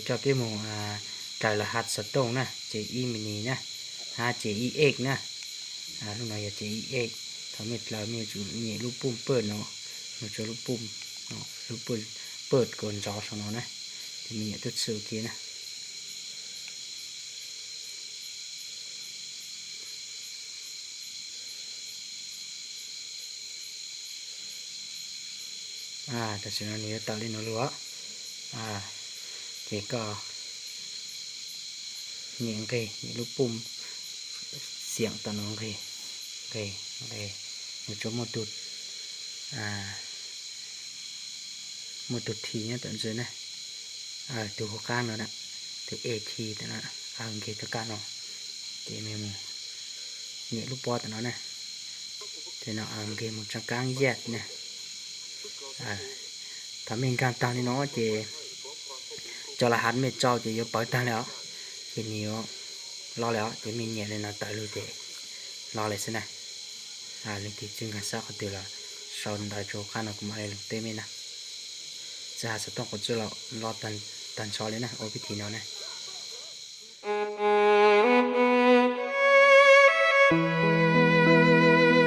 Coj peb mus raws lawv hav xov tooj na, ces ib mini na, hab ces ib ev na. Lub no yog ces ib ev. Thaum mej raws mej yuav tsum nyem lub pum pawj no, nws tshuav lub pum, lub pum pawj kaus ntxov saum no na, ces mej nyem tub txhwb ua ke na. Tam sim no nws yuav tawm li no lug, ces koj nyem nqeg, nyem lub pum xiam tom no nqeg, nqeg, nqeg, nws tsuas muaj tus, muaj tus thi nyob tom ntsis na, tus hauv qab no na, tus e thi tom no, nqeg tom qab no, ces mej mus nyem lub pob tom no na, ces no nqeg mus tsoom kaab yaj na. Thaum mej nkag tag li no ces cov laj hav mej tso ces yuav pawv tag li os, ces nws yuav lo li os, ces mej nyem li no tawm lug ces lo li xwb na. Leej twg tsi nkag sab qhov twg los sau ntawv rua qab no kuv mam le lug teb mej na. Tsi has xov tooj qhov tsi los lo tag nrho li na, ua vib thim no na.